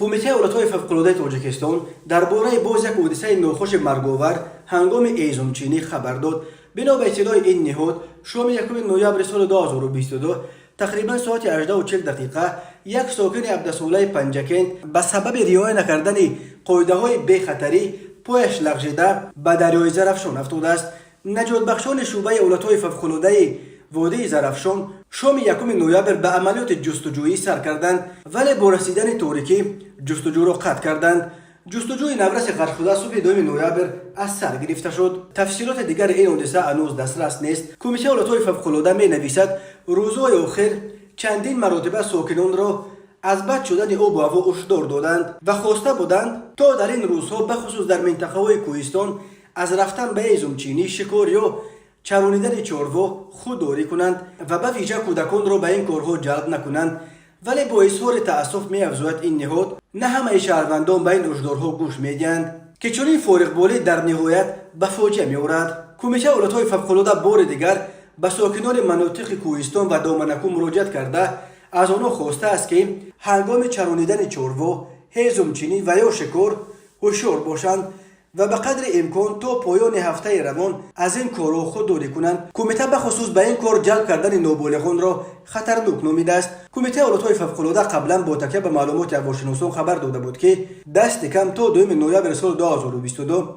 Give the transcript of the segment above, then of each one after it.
Кумитаи ҳолатҳои фавқулодаи Тоҷикистон дар бораи боз як ҳодисаи нохуши марговар ҳангоми ҳезумчинӣ хабар дод. Бино ба иттилои ин ниҳод, шоми 1 ноябри соли 2022, тақрибан соати 18:40 дақиқа, як сокини 17-солаи Панҷакент ба сабаби риоя накардани қоидаҳои бехатарӣ пояш лағжида, ба дарёи Зарафшон афтодааст. Наҷотбахшони шӯъбаи ҳолатҳои фавқулодаи водии Зарафшон шоми 1 ноябр ба амалиёти ҷустуҷӯӣ сар карданд, вале бо расидани торикӣ ҷустуҷӯро қатъ карданд. Ҷустуҷӯи навраси ғарқшуда субҳи 2 ноябр аз сар гирифта шуд. Тафсилоти дигари ин ҳодиса ҳанӯз дастрас нест. Кумитаи ҳолатҳои фавқулода менависад, рӯзҳои охир чандин маротиба сокинонро аз бад шудани обу ҳаво ҳушдор доданд ва хоста буданд, то дар ин рӯзҳо, бахусус дар минтақаҳои кӯҳистон, аз рафтан ба ҳезумчинӣ, шикор ё чаронидани чорво худдорӣ кунанд ва ба вижа кӯдаконро ба ин корҳо ҷалб накунанд. Вале бо изҳори таассуф, меафзояд ин ниҳод, на ҳамаи шаҳрвандон ба ин ҳушдорҳо гӯш медиҳанд, ки чунин фориғболӣ дар ниҳоят ба фоҷиа меорад. Кумитаи ҳолатҳои фавқулода бори дигар ба сокинони манотиқи кӯҳистон ва доманакӯ муроҷиат карда, аз онҳо хостааст, ки ҳангоми чаронидани чорво, ҳезумчинӣ ва ё шикор ҳушёр бошанд ва ба қадри имкон то поёни ҳафтаи равон аз ин корҳо худдорӣ кунанд. Кумита бахусус ба ин кор ҷалб кардани ноболиғонро хатарнок номидааст. Кумитаи ҳолатҳои фавқулода қаблан бо такя ба маълумоти ҳавошиносон хабар дода буд, ки дасти кам то 2 ноябри соли 2022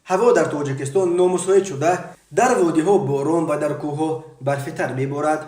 ҳаво дар Тоҷикистон номусоид шуда, дар водиҳо борон ва дар кӯҳҳо барфи тар меборад.